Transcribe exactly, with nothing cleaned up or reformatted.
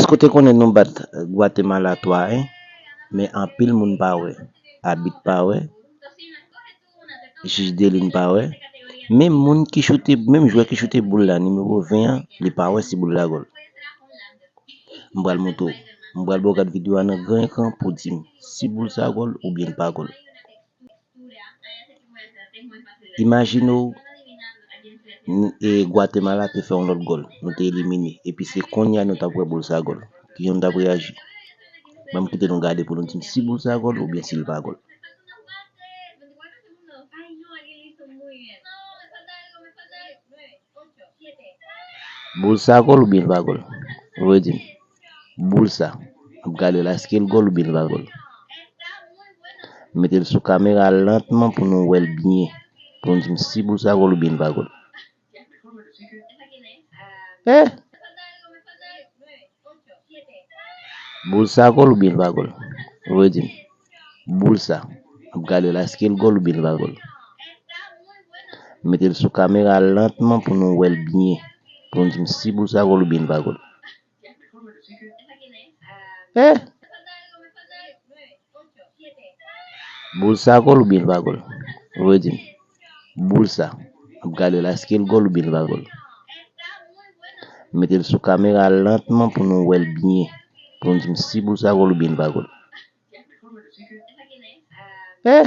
Èske w te konnen nou bat Gwatemala twa en? Men anpil moun pa wè. Abit pa wè. Jij Delin pa wè. Menm moun ki choute, menm jwè ki choute boul la, nimewo ven an, li pa wè si boul la gòl. M pral montre w. M pral ba w gad videyo a nan gran ekran pou w di m si boul sa gòl oubyen l pa gòl. Imajine w, n- e, Gwatemala te fè yon lòt gòl. Nou te elimine. Epi se kounye a nou t ap wè boul sa gòl. Kijan nou t ap reyaji? Ban m kite nou gade pou nou di m si boul sa gòl oubyen si l pa gòl. Boul sa gòl oubyen l pa gòl? Ou redi m. Boul sa. M ap gade la, èske l gòl oubyen l pa gòl? Mete l sou kamera lantman pou nou wè l byen. Pou nou di m si boul sa gòl oubyen l pa gòl. Eh! Boul sa gòl oubyen l pa gòl? Ou redi m. Boul sa. M ap gade la, èske l gòl oubyen l pa gòl? Mete l sou kamera lantman pou nou wè l byen. Pou nou di m si boul sa gòl oubyen l pa gòl. Eh! Boul sa gòl oubyen l pa gòl? Ou redi m. Boul sa. M ap gade la, èske l gòl oubyen l pa gòl? Mete l sou kamera lantman pou nou wè l byen. Pou nou di m si boul sa gòl oubyen l pa gòl. Eh!